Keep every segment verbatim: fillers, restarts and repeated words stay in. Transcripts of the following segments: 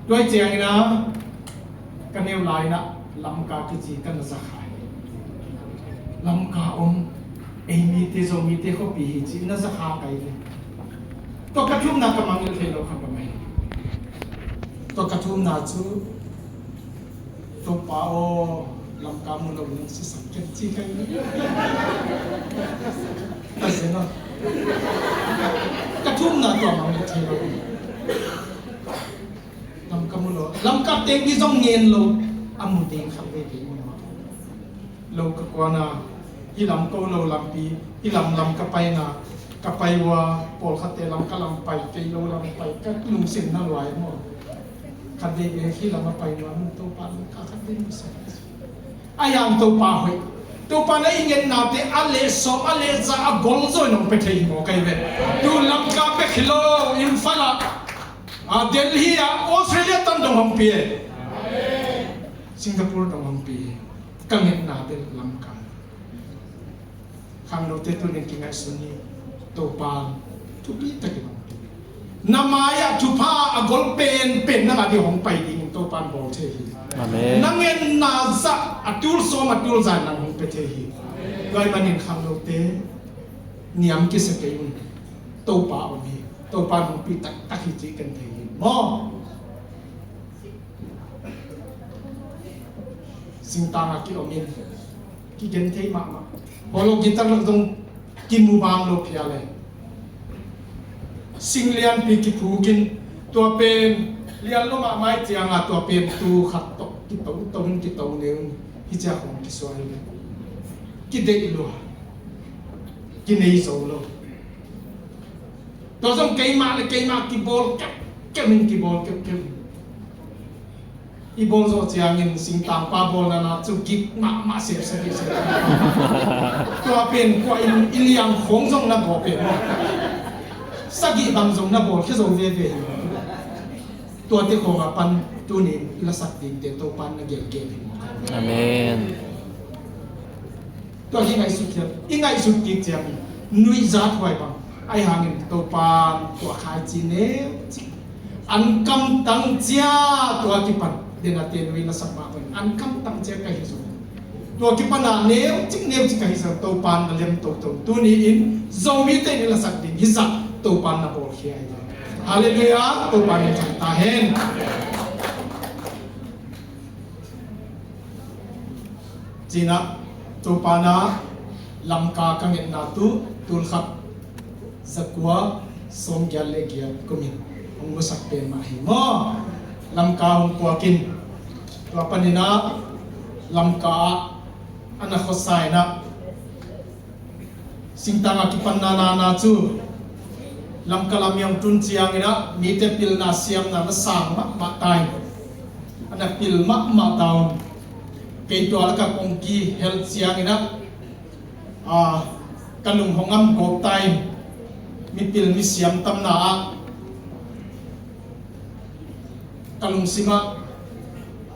Tua hi ciangin ah ka neu lai-in ah Lamka kici ka na za kha hi. Lamka om, ei mite, Zomite khuapi hi ci na za kha ka hi ve. Tua ka thumna ka mangngilh thei lo khat om hi. Tua ka thumna cu, Topa aw, Lamka mu lo nang sisan ken ci ka hi. Ka zen aw. Ka thumna tua mangngilh thei lo. Lamka mu lo. Lamka teng hi zong ngen lo. A mu ding khat veve mu lo. Lo ka kuan a, hih lam ko lo lampi, hih lam lam ka paina, ka pai uh a, pawlkhatte lam ka lam pai, kei lo lam pai, ka lungsim na luai maw. Khat veve hih lam a pai nuam in Topa Lamka khat veve mu sak. A yang Topa hoih. Topa na i ngetnate a leh sawm, a leh za, a gol zaw in hong pia thei hi maw ka hi ve. Tu Lamka bek hi lo, Imphal ah, a, Delhi ah, Australia tan dong hong pia. Singapore dong hong pia. Ka ngetna bel Lamka. Khangnote tunin kingaihsun hi. Topa thupi takin hong pia. Na mai-ah thupha a gol penpen nang a ding hong pai dingin Topa in bawl thei hi. Amen. Na ngetna zah a tul sawm a tul za in nang hong pia thei hi. Tua ahih manin khangnote niam kisa kei un. Topa om hi. Topa in hong pia taktak hi cih ken thei hi maw. Singtang a ki om in kigen thei mahmah. Holo guitar lak zong kimu bang lo phial e. Sing lianpi kiphuk in tua pen lian lo mahmah ahih ciangin tua pen tu khat tawh kito to in kito neu in hi ciang hong kisuai ve. Kideih lua, kinei zo lo. Tua zong keimah le keimah kibawl kepkep in, kibawl kepkep in. I bawl zawh ciangin singtangpa bawlna na cu gik mahmah sep sagih sep. Tua pen kua in i liang khawng zong na gawp e maw. Sagih bang zong na bawl khia zo veve hi. Tuate khawng a pan tuni in i lasak dingte Topa in na gelgel hi maw. Amen. Tua hi ngaihsut kik, i ngaihsut kik ciangin nuihzat huai bang. Ahi hangin Topa in tua khaici neu cik an kamtang cia tua kipan den a te nui na sak mah bang an kamtang cia ka hi zong tua kipan a neu cik neu cik ka hi zong Topa in na lem toto tuni in Zomite in i lasak ding hi zah Topa in na bawlkhia hi. Halleluiah, Topa in thang ta hen. Cinah Topa na Lamka ka ngetna tu tulkhat zakua sawmgiat le giat kumin hong musak pen mah hi maw? Lamka hong puakin tua paninah Lamka ah a na khuasa inah Singtang a kipanna nana cu Lamka lam i hong tun cianginah mite pilna siamna na sang mahmah ta in a na pil mahmah ta un. Kei tua lakah kong kihel cianginah a, ka lung hong am gawp ta in mipil misiam tamna ah ka lungsimah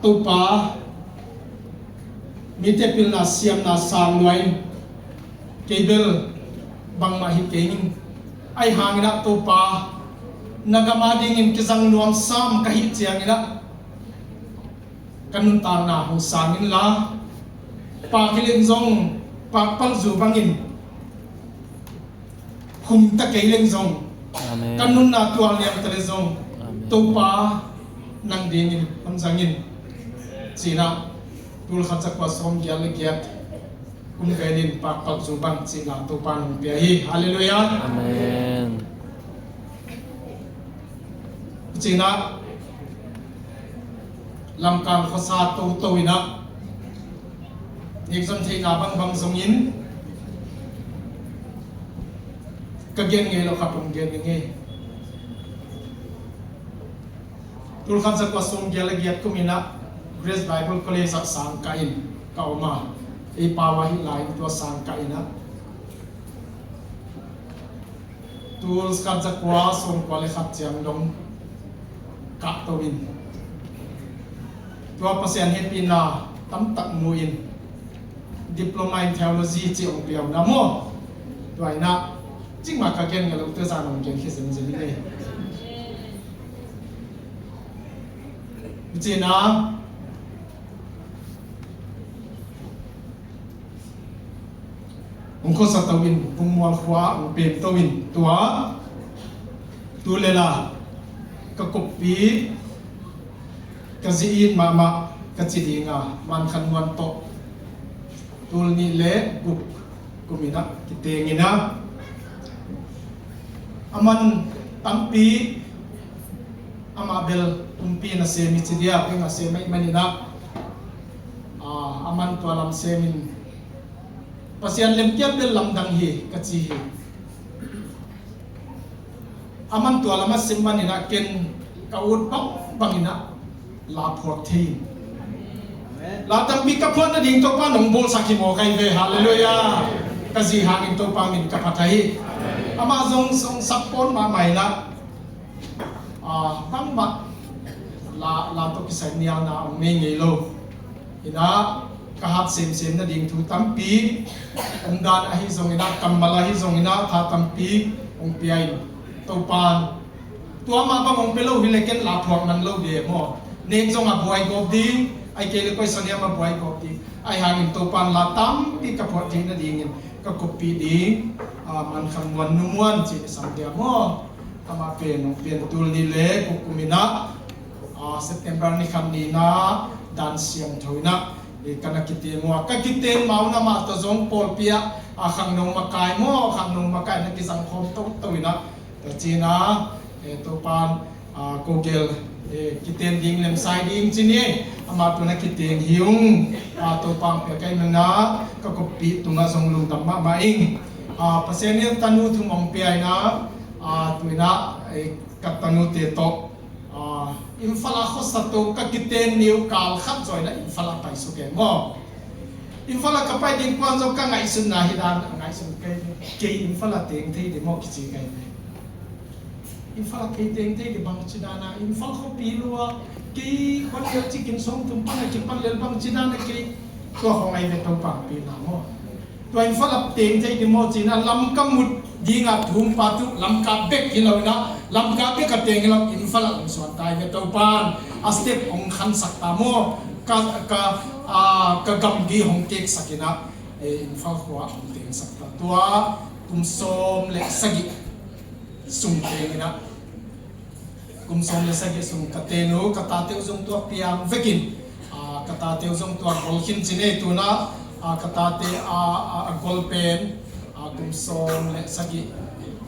Topa mite pilna siamna sang lua in kei bel bangmah hi kei ning. Ahi hanginah Topa na gam a dingin kizang nuam sam ka hih cianginah ka nuntakna hong sang inla pakilin zong pakpalzu bangin khum ta kei leng zong, amen, ka nunna tual niam ta le zong, amen, Topa nang dingin hong zangin cinah tulkhat zakua sawmgiat le giat kum velin pakpalzu bang cinah Topa nong pia hi. Halleluiah. Amen. Cinah Lamka khuasa toto inah nekzon theihna bangbang zongin ka gen ngei lo khat hong gen ning ei. Tulkhat zakua sawmgiat le giat kum inah Grace Bible College ah sang kah in ka om a, ei pau ah hih lai in tua sang kah inah tulkhat zakua sawmkua le khat ciang dong kahto in tua Pasian hehpihna tamtak mu in diploma in theology ci hong piau na maw? Tua inah cikmah ka gen ngei lo, tua zan hong gen khia zenzen in ei. Cina hong khuasa to in, Pungmual khua hong pem to in, tua tu le la ka koppi ka zi it mahmah ka ci dinga, Mankhanmuan tawh tul nih le guk kum inah kiteng inah, a man tampi, amah bel pumpi nasem hi ci dia, ken nasem ahih maninah, a man tua lam semin Pasian lemkiat bel lamdang hi ka ci hi. A man tua lam a sem maninah ken ka ut bangbang inah la phuak thei in. La tampi ka phuat nading Topa nong bawlsak hi maw kai ve. Halleluiah. Ka zi hangin Topa min ka phat ahi. Amah zong song sak pawn mahmah inah, a, bangmah la, la tawh kisai nialna hong nei ngei lo. Inah ka hat semsem nading thu tampi, omdan ahi zong inah, kammal ahi zong inah, tha tampi hong pia in. Topan tua mah bang hong pia lo hi le ken la phuak man lo de maw. Nek zong a buai gawp ding, ai kei le koi saniam a buai gawp ding. Ai hangin Topan la tampi ka phuak ding nadingin ka koppi ding, a, Mankhanmuan, Numuan ci i sam dia maw. Amah pen hong pian tul nih le guk kum inah, a, September ni khat ni inah dan siangtho inah, e, ka na kiteng uh a, ka kiteng ma un amah tawh zong pawlpi ah, a, khangno makai maw, khangno makai na kizang khawm toto inah. Tua cina, e, Topan, a, ko gel, e, kiteng ding lemsai ding ci ni, amah tawh na kiteng hi ung, a, Topan pia kai nana, ka koppi tungah zong lungdam mahmah ing. A, Pasian in tanu thum hong pia inah, a, tu inah, e, ka tanute tawh, a, Imphal ah khuasa to ka kiteng ni uh kal khat zaw inah Imphal ah pai suk e maw. Imphal ah ka pai ding kuan zaw ka ngaihsutna hi dan a ngaihsun kei, kei Imphal ah teng thei ding maw kici kei ve. Imphal ah kei teng thei ding bang ci dan a, Imphal khuapi lua, kei khuan lel cikin sawm thum pan a kipan lel bang ci dan a kei tua khong ai ve Topa pina maw. Tua Imphal ah teng thei ding maw cina lam ka mut dinga thum pa tu Lamka bek hi lo inah, Lamka bek a teng hi lo, Imphal ah hong suan tai ve Topan, a step hong khansak ta maw, ka, ka, a, ka gamgi hong keksak inah, e, Imphal khua hong tengsak ta. Tua kum sawm le sagih sung teng inah, kum sawm le sagih sung ka tenu, ka tate uh zong tua piang vekin, a, ka tate uh zong tua gol khin ci ni tunah, a, ka tate, a, a, a gol pen, a, kum sawm le sagih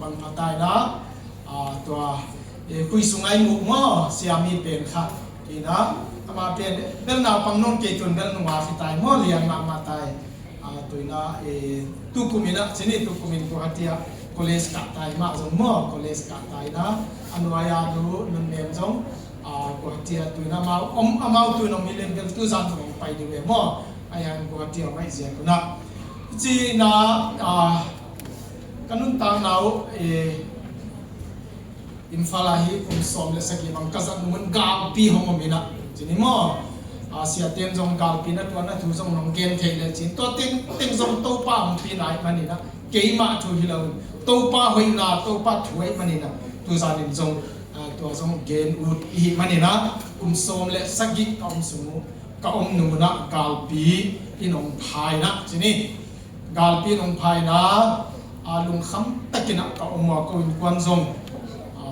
bang pha tai na, a, tua, e, khui sung ai muh maw, siami pen khat inah, amah pen bel naupang nong kei tun bel nungak hi tai maw, lian mahmah tai. A, tu inah, e, tukum inah, ci ni tukum in Guwahati ah college kah tai mah zong maw, college kah tai na, a nuai a nu nunnem zong, a, Guwahati ah tu inah amau om, amau tu inah om hi lem bel tuzan zong om pai dih ve maw, a yang Guwahati ah om ahi ziak unah. Ci inah, a, ka nuntakna uh, e, Imphal ah hi kum sawm le sagih bang ka zat nung un galpi hong om inah, ci ni maw. A, siate'n zong galpi na tuan na thu zong nong gen thei le cin, tua teng, teng zong Topa hong pina ahih maninah, keimah thu hi lo in, Topa hoihna, Topa thu ahih maninah, tuzan in zong, a, tua zong gen ut ihih maninah, kum sawm le sagih ka om sung uh, ka om nung unah galpi in hong pha inah, ci ni. Galpi in hong pha inah, a, lungkham takinah ka om uh a, ko innkuan zong, a,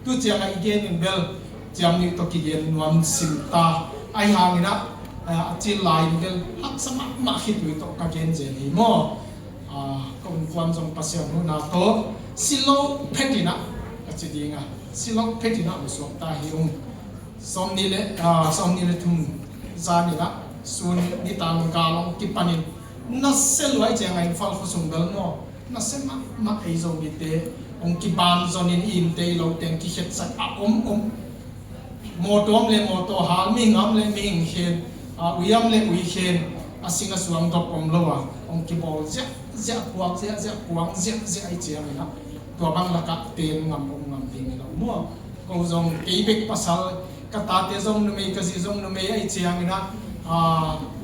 tu ciangah i gen in bel ciam nih tawh kigen nuam sim ta. Ahi hanginah, a, a cil lai in bel haksa mahmah khit uh hi tawh ka gen zel hi maw. A, ko innkuan zong Pasian huhna tawh si lo phet inah, ka ci dinga, si lo phet inah hong suak ta hi ung. Sawmnih le, a, sawmnih le thum zan inah sun nitang gal hong kipanin nasia lua ahih ciangah Imphal khuasung bel maw, nasia mahmah ei Zomite hong kiban zonin i innte i lote hong kikhetsak a om om. Mawtaw om le mawtaw hal, mihing om le mihing khen, a, ui om le ui khen, a sing a suang dop om lo a hong kibawl ziahziah, puak ziahziah, kuang ziahziah ahih cianginah tua bang lakah ten ngam om ngam ding hi lo maw. Ko zong kei bek pasal, ka tate zong numei, ka zi zong numei ahih cianginah, a,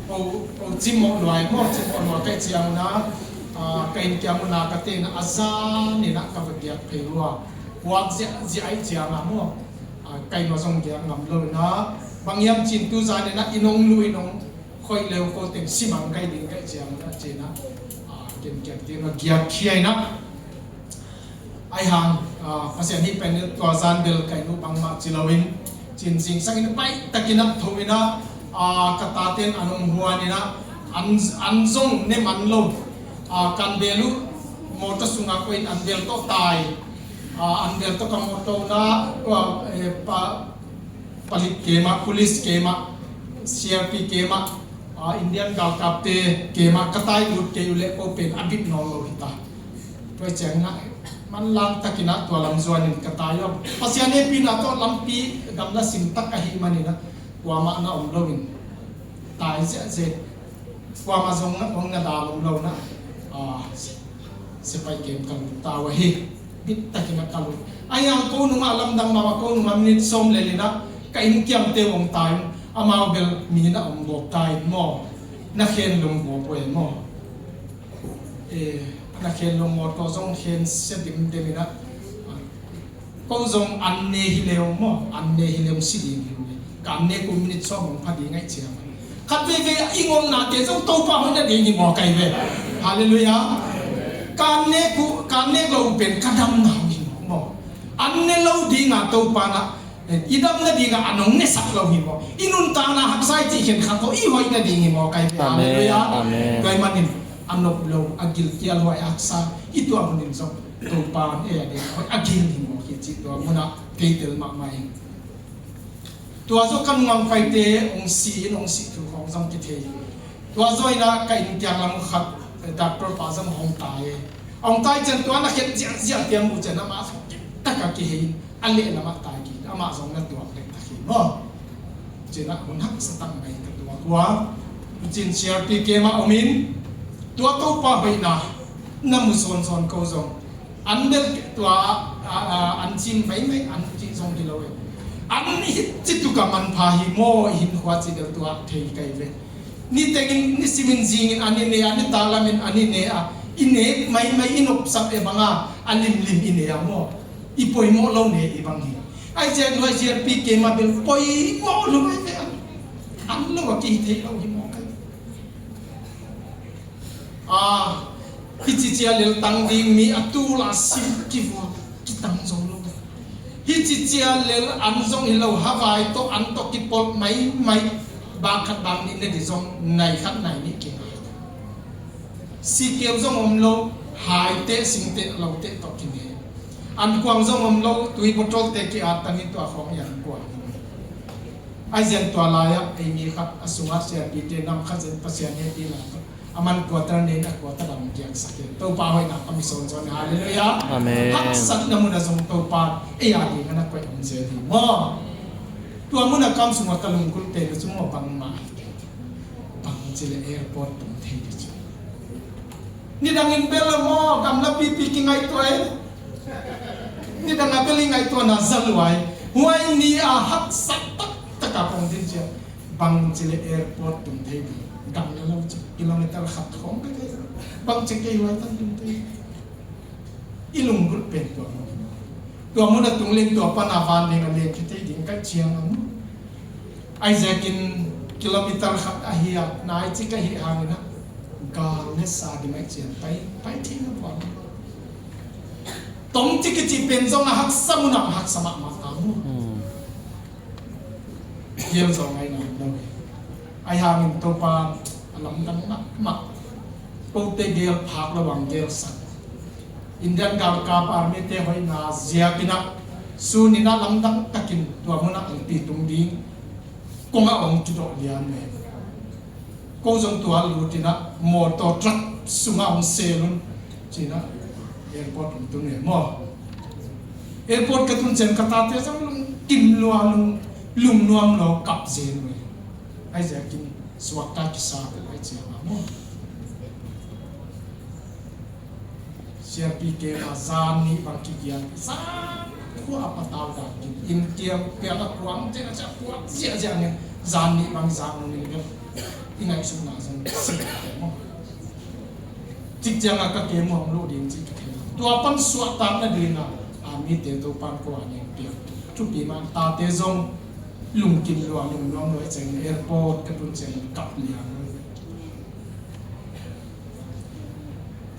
ko, ko cimawh lua hi maw, cimawh lua ka hih cianginah, a, ka innkiam unah ka tenah a zaninah ka va giak phei lua. Puak ziahziah ahih ciangah maw, a, Kai nua zong giak ngam lo ina, bang hiam cin tu zan ina i nong lu i nong khoih leu ko teng simang kai ding kai ciang ina cina. Ken kiak ding a giak khia ina. Ai hang, ah, Pasian hi pen tua zan bel kai nu bangmah ci lo in, cin zingsang in pai takin a tho ina, ah, ka taten an hong huan ina, an, an zong ne man lo, ah, kan bel uh mawtaw sungah koih in an bel tawh tai, ah, an bel tawh ka mawtaw na, ah, eh, pa, palit kemah, police kemah, C R P kemah, ah, Indian galkapte kemah ka tai lut kei uh leh ko pen a bit nawn lo hita. Tua ciangin ah manlang takin ah tua lam zuanin ka tai uh. Pasian hehpihna tawh lampi gamla sim tak ahih manin ah kuamah na om loin tai ziahziah. Kuamah zong na, zong na dal om lo na. Ah, sepaih kem ka lut ta uh ahi. Bit takin ah ka lut. Ai hang ko nungah lamdang mah, ko nungah minit sawm le li na ka inn kiamte uh hong tai. Amau bel mi na om gawp ta in maw. Na khen lung gawp uh e maw. Eh, na khen lungmawtaw zong khen sia dimdem ina. Ko zong an ne hi leu maw, an ne hi leu si ding hi leu. Ka an ne ku minit sawm hong pha ding ngaih ciang. Khat veivei i ngolnate zong Topa hoihna ding hi maw kai ve. Halleluiah. Ka an ne ku, ka an ne lo pen ka damna uh hi maw. An ne lo dinga Topa na I dam nading a nong nesak lo hi maw? I nuntakna haksa i cih khen khat tawh i hoih nading hi maw? Kai pe. Amen. Halleluiah. Amen. Tua ahih manin a nop lo, a gilkial huai haksa i tuah hunin zong Topa in ei a ding hoih a gil hi maw? Kici tua munah kei tel mahmah hi. Tua zong kan ngangpaite hong si in hong si thu khawng zong kithei. Tua zawh inah ka inn kiang lam khat, eh, doctor pa zong hong tai e. Hong tai cian tua na khet ziahziah tiang uh cian amah zong kip taka kihei in a leh lamah tai kik amah zong na tuak leh ta khin maw? Cianah hun haksa tak mai ka tuak uh a. Cin C R P kemah om in tua Topa hoihna na mu sawnsawn ko zong an bel tua, a, a, an cin maimai an cih zong hi lo e. An hi ci tuka manpha hi maw i hin khua ci bel tua thei kai ve. Ni tengin, ni simin zingin an i ne a, ni talamin an i ne a, i nek maimai i nopsak e banga a limlim i ne a maw? I poimawh lo ne i bang hi. Ai ziak nuai ziak pi kemah bel poimawh lo ai ve an. An lo a kihei thei lo hi maw kai. Ah, hici cia lel tang ding mi a tul a sim kivua kitang zo lo. Hici cia lel an zong hi lo, havai tawh an tawh kipolh maimai, bang khat bang nih ne di zong nai khat nai nih kina. Sikeu zong om lo, haite singte lote tawh kine. An kuang zong om lo, tui bottle te ki-at tangin tua khawng i an kuang. Ai zian tua lai-ah ei mi khat a sungah siapite nam khat zin Pasian he ti lai tawh. A man quarter nei in a quarter a hong kiaksak hi. Topa hoihna ka mi sawnsawn hi. Halleluiah. Amen. Haksatna mun a zong Topa ei a ding a na koih hong zel hi maw? Tua mun a kam sungah ka lunggulh pen uh cu maw bangmah hi. Bang ci le airport tung thei ding ci. Nidangin bel a maw gamla pipi kingaihtuah e. Nidang a bel i ngaihtuahna za luai. Huai ni a haksa taktak a kong din cia. Bangci le airport tung thei ding. Gamla lo ci kilometer khat khawng ka thei. Bangci kei huai tan tung thei. I lunggulh pen tua mun. Tua mun a tung leng tua pan a van leng a leng kithei ding ka ciang a mu. Ai ziakin kilometer khat ahi a nai ci ka hi hangin a gal le sa ding ai cian pai pai thei na puan. Tong ci kici pen zong a haksa mun a haksa mahmah ta mu. Hmm. Gel zaw ngai ngai lo. Ai hangin Topa a lamdang mahmah. Kote gel phak lo ang gel sak. Indian galkap army te hoihna ziakin a sun in a lamdang takin tua mun a angpi tung ding. Kong a ong kidawh lian ne. Ko zong tua lut in a mawtaw truck sungah ong sel un. Cin a airport ong tun e maw? Airport ka tun cian ka tate zong lungkim lua lung, lungnuam lo kap zen uh e. Ai ziakin suakta kisa bel ai ciang a maw? Siapi kemah zan nih bang kigiat zan khua a patau dan kin in kiam piang a kuang cian a ciah kuang ziahziah ngen zan nih bang zan nung in bel i ngaihsutna zong si maw? Cik ciangah ka kem hong luh ding cih ka thei. Tua pan suahtak nadingah a mite Topan ko a neng piak. Thupi mah, tate zong lungkim lua, lungnuam lua i ceng, airport ka tun ceng kap liang.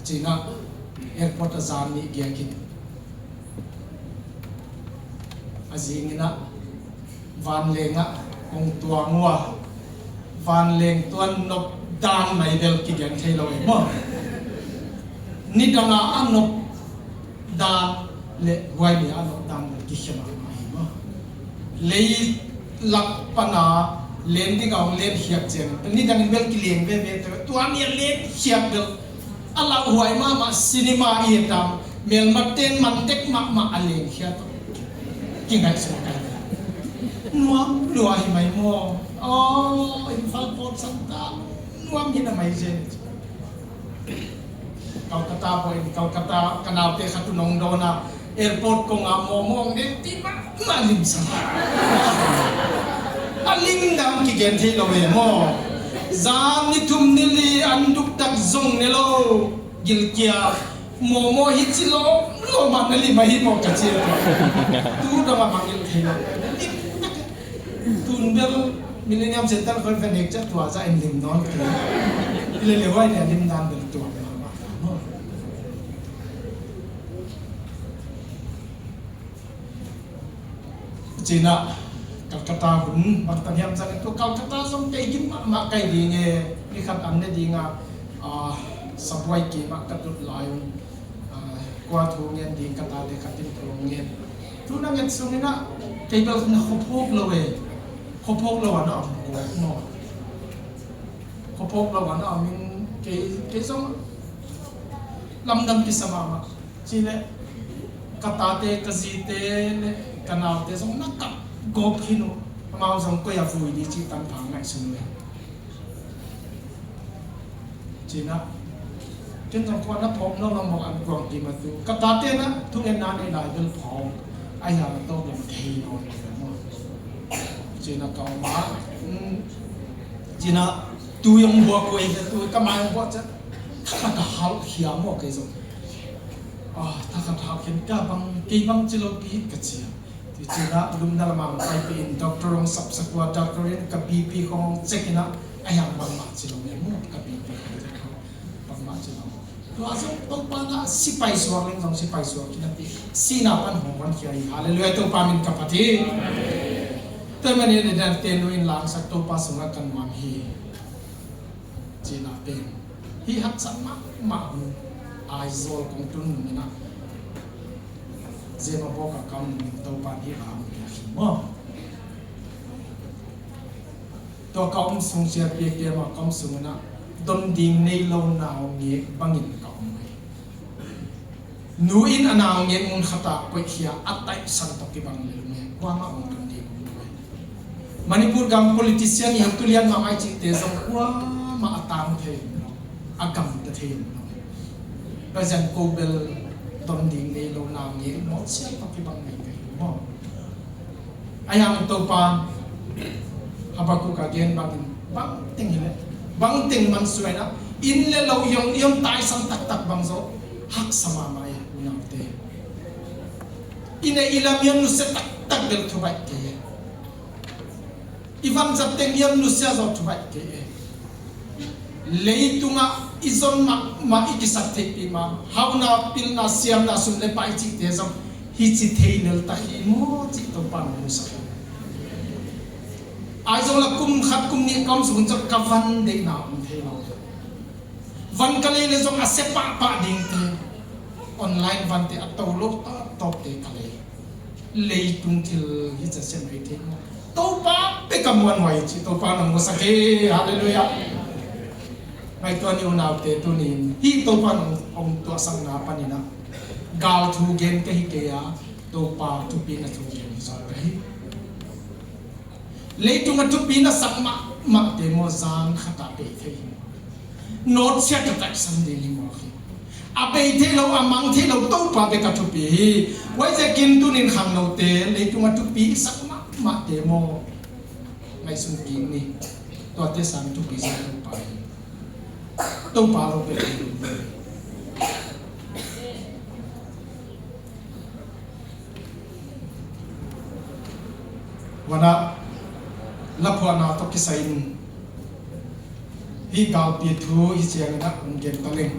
Cinah airport a zan nih giakin a zingin ah vanleng ah hong tuang uh a, vanleng tuan nop dan mai bel kigen thei lo e maw. Nidang a a nop dan le huai ni a nop dan bel kikhia mahmah hi maw. Lei lak pana len ding a hong len khiak ciang nidang in bel kileng veve te, tua ni a len khiak bel a lauhuai mahmah cinema i et a, melmate'n man dek mahmah a lengkhia tawh kingaihsun kai. Nuam lua hi mai maw? Aw, Imphal pawt sang ta nuam hi na mai zen. Calcutta pawh in, Calcutta ka naute khat uh nong dawn a, airport kong a mawmaw hong den ti mahmah limsan. A lim dang kigen thei lo ve maw? Zan ni thum ni li an duktak zong ne lo, gilkia, mawmaw hi ci lo, lo mah na lim ahi maw ka ci a tua. Tu dong a mangngilh thei lo. Tun bel Millennium Center khoi venek ca tua za in lim nawn kei. Ile le huai le lim dan bel tua mahmah. Cinah Calcutta hun bangtan hiam zang tu Calcutta zong kei gim mahmah kai ding e, ni khat an ne ding a, ah, sabuai kim ah ka tut lai un, ah, kua thu ngen ding ka tate khat in thu ngen. Thu na nget sungin ah kei bel na khuaphawk lo e, khuaphawk lo a na om ko maw. Khuaphawk lo a na om in kei, kei zong lamdang kisa mahmah. Ci le ka tate, ka zite le ka naute zong na kap gawp khin uh. Amau zong koi a vui di ci tanpha ngaihsun le. Cinah ken zong kua na phawk nawn lo maw an kuang ti mah tu. Ka tate na thungetna nei lai bel phawk. Ai hang a tawk lam thei nawn lo maw. Cinah ka om a. Cinah tu yong buak uh ei tu ka mai yong buak ciah. Thakhat a halh hiam maw kei zong. Ah, thakhat halh khin ka bang, kei bang ci lo pi ka ci a. Ti cinah lum na lamang pai pi in doctor hong sapsak ua, doctor in ka B P khong hong check inah a hiang bangmah ci lo nge maw, ka B P khong check khong bangmah ci lo. Tua zong Topa na sipai suak leng zong sipai suak khin a ti. Sina pan hong wan khia hi. Halleluiah, Topa min ka phat hi. Tua manin i dan ten lu in langsak Topa sungah kan nuam hi. Cina pen hih haksa mahmah hun Aizawl kong tun nung inah Zema bawk a kam nung in Topa nih lam piak hi maw? Tua ka om sung sia piak piak maw ka om sung inah don ding nei lo nau ngek bangin ka om hi. Nu in a nau ngek mun khatah koih khia a taihsan tawh kibang le lum e, kuamah hong dun ding um lo e. Manipur gam politician i hang tulian mahmah i cihte zong kuamah a tang thei um lo, a gamta thei um lo e. President ko bel don ding nei lo nau ngek mawh sial tawh kibang mei mei maw? A hiang Topa Habakuk a gen bangin bangteng hileh bangteng mansuaina inn le lo i hong i hong taisan taktak bang zawh haksa mahmah e unaute. I neih i lam i hong nusia taktak bel thubaih kei e. I vanzat teng i hong nusia zawh thubaih kei e. Leitungah i zon mahmah i kisap theihpih mah hauhna, pilna, siamna, sum le pai cihte zong hih ci thei leltak hi maw cih Topa nong musak hi. Ahi zongla kum khat kum nih ka om sung zong ka van deihna om thei lo. Van ka lei le zong a sia pahpah dingte online vante a to lo tawptawpte ka lei. Leitung thil hi ca siam ei thei maw? Topa bek a muanhuai hi ci, Topa nong musak hi. Halleluiah. Ngaihtuah ni unaute, tunin hih Topa nong hong tuahsakna paninah gal thu gen ka hi kei a, Topa thupina thu gen hi zaw ka hi. Leitung a thupi na sak mahmahte maw zan khatah bei thei hi maw? Nawtsiat a taihsan ding hi mawk hi. A bei thei lo, a mang thei lo Topa bek a thupi hi. Huaiziakin tunin khangnote leitung a thupi i sak mahmahte maw ngaihsun kik ni. Tuate sang thupi zia Topa hi. Topa lo bek hi. Banah laphuahna tawh kisai in hih galpi thu hih ciangin ah hong gen ta leng.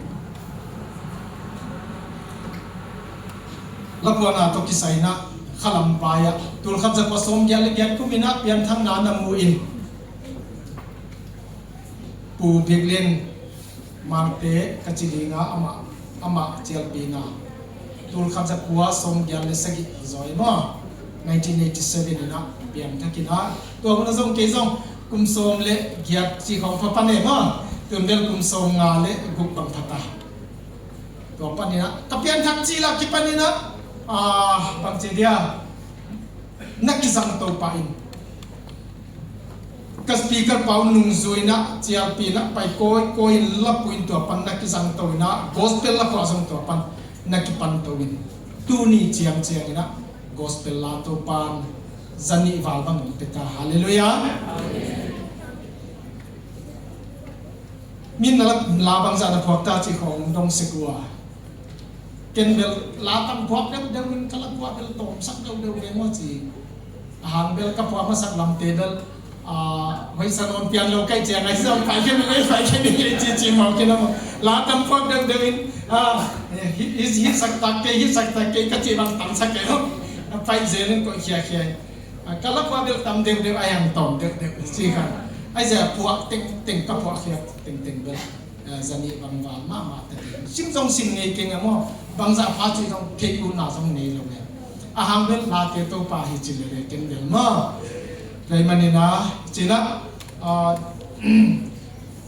Laphuahna tawh kisai in ah khalam vai ah tulkhat zakua sawmgiat le giat kum in ah pianthakna na mu in Pu Bik Lian Mangte ka ci ding a, amah, amah cialpina tulkhat zakua sawmgiat le sagih zaw maw, nineteen eighty seven in ah piangthak in ah, tua hun ah zong kei zong kum sawm le giat ci khawng pha pan e maw, tun bel kum sawmnga le guk bang pha ta. Tua pan in ah ka pianthak cil a kipan in ah, ah, bang ci dia, na kizang Topa in, ka speaker pa uh nungzui in ah, cialpi in ah pai kawikawi in, laphuah in, tua pan na kizang to in ah, gospel laphuah zong tua pan na kipan to in, tuni ciangciang in ah gospel la Topa in zanih val bang hong pia ta. Halleluiah. Min na la, la bangzah na phuak ta cih khawng dong sek uh a, ken bel la tam phuak deuhdeuh in, ka laphuah bel tawmsak deuhdeuh ve maw ci. A hang bel ka phuah masak lamte bel, ah, hoih sa nawn pian lo ka hih ciang a, hi zong pai khen in, pai khen in, ci ci mawk in a maw. La tam phuak deuhdeuh in, ah, hih, hih, hih sak tak kei, hih sak tak kei ka cih bang tamsak kei lo. Pai zel in koih khiakhia in. Ah, ka laphuah bel tam deuhdeuh, a hiang tawm deuhdeuh ci kha. Ahi zia phuah tengteng, ka phuah khiat tengteng bel, ah, zanih bang val mahmah ta ding. Sim zong sim ngei keng a maw. Bangzah pha cih zong theih utna zong nei lo le. A hang bel late Topa hi ci lele ken bel maw. Tua ahih manin ah, ci in ah, ah,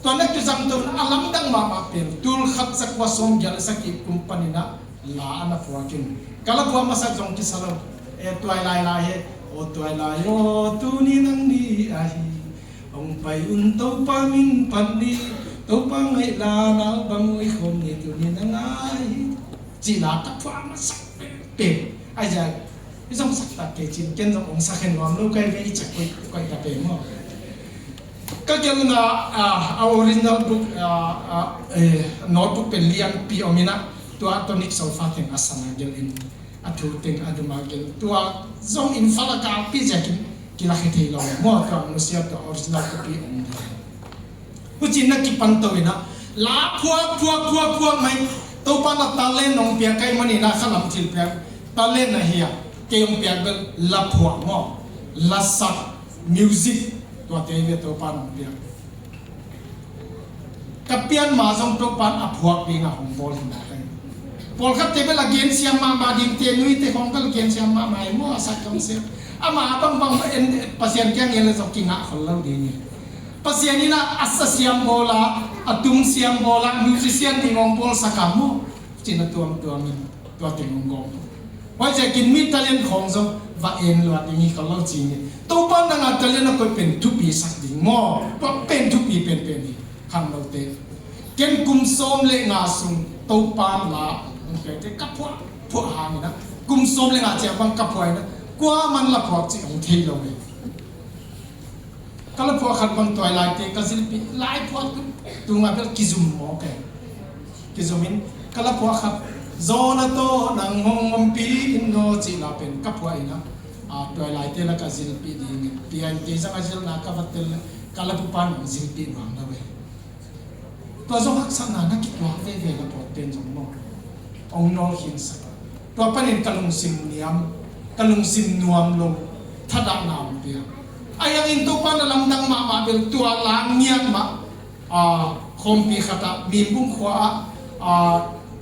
tua na kizang to in a lamdang mahmah pen tulkhat zakua sawmgiat le sagih kum pan in ah la a na phuak in, ka laphuah masak zong kisa lo. E, tuailai lai he. Aw tuailai aw, tuni nang ni ahi, hong pai un Topa min pan ni, Topa ngaih la nal bang ui khawm ni, tuni nang ahi, ci la ka phuah masak peuhpeuh. Ahi zia, i zong sak tak kei cin, ken zong hong sak hen nuam lo ka hi ve, i cak koih, koih ta pen maw. Ka gelhna, ah, a original book, ah, ah, eh, notebook pen lianpi om in ah, tua tonic solfa teng a sang a gelh in, a thu teng a dum a gelh. Tua zong Imphal a kalpi ziakin kilakhia thei lo maw, tua nusia, tua original copy om ding. Hucin na kipan to in ah, la phuak, phuak, phuak, phuak mai. Topa in a talent hong piak ka hih manin ah khalam thil piak talent ahi a, kei hong piak bel la phuak maw, la sak, music, tuate hi ve Topa in hong piak. Ka pian ma zong Topa in a phuak ding a hong bawl hi mah ka hi. Pawlkhatte bel a gensiam mahmah dingte, nuite khawng bel gensiam mahmah hi maw, a sak zong siam. Ama bangbang en, Pasian kiang en le zong kingah khol lo ding hi. Pasian in ah a sa siam bawl a, a tung siam bawl a, musician ding hong bawlsak a maw, cin a tuamtuam in tua teng hong gawm. Huaiziakin mi talent khawng zong va en luat ding hi kha lo ci ni. Topa nang a talent a koih pen thupi sak ding maw, tua pen thupi penpen hi. Khangnote, ken kum sawm le nga sung Topa la hong piakte ka phuah, phuah hang in ah, kum sawm le nga ciang bang ka phuah in ah, kuaman la phuak cih hong thei lo hi. Ka laphuah khat bang tuailaite ka zilpih, laiphuah tung, tungah bel kizum mawk e. Kizum in ka laphuah khat, Zawna tawh nang hong ompih in aw cih la pen ka phuah in ah, a, tuailaite lakah zilpih ding in, pian kei zang a zilna ka va tel, ka lapu pan hong zilpih nuam lo e. Tua zong haksatna na kituak veve la pawt pen zong maw, hong nawlkhinsak. Tua panin ka lungsim niam, ka lungsim nuam lo, thadahna hong pia. Ahi hangin Topa na lamdang mahmah bel tua la ngiat mah, a, khawmpi khatah, Mimbung khua ah, a,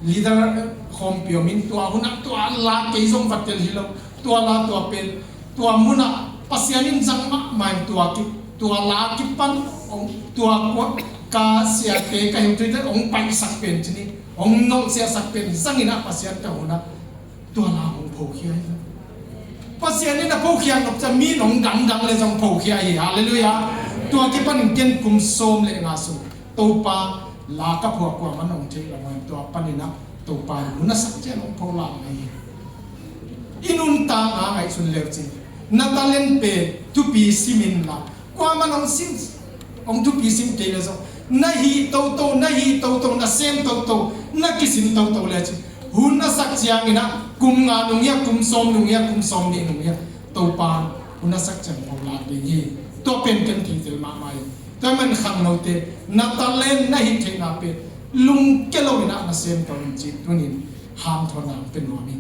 leader khawmpi om in, tua hunah tua la kei zong va tel hi lo, tua la tua pen tua munah Pasian in zang mahmah in tua ki, tua la kipan, tua kua, ka siate, ka heutuite hong paihsak pen cin hi, hong nolhsiahsak pen zang in ah Pasian ka hunah tua la hong phokhia hi. Pasian in a phokhia nop ciang mi in hong dangdang le zong phokhia hi. Halleluiah. Tua kipan in ken kum sawm le nga sung Topa la ka phuak kuaman hong thei lo, tua panin ah Topa in hun a sak ciang hong pho lai hi. I nuntak a ngaihsun leu cin, na talent pen thupi sim in la, kuaman hong sim, hong thupi sim kei le zong, na hih toto, na hih toto, na sem toto, na kisin toto le cin, hun a sak ciangin ah kum nga nung hi a, kum sawm nung hi a, kum sawm nih nung hi a, Topa na sak ciang hong lak ding hi. Tua pen ken thei tel mahmah hi. Tua man khangnote na talent na hih theihna pen lungke lo in ah na sem to in ci tunin hanthawnna pe nuam hi.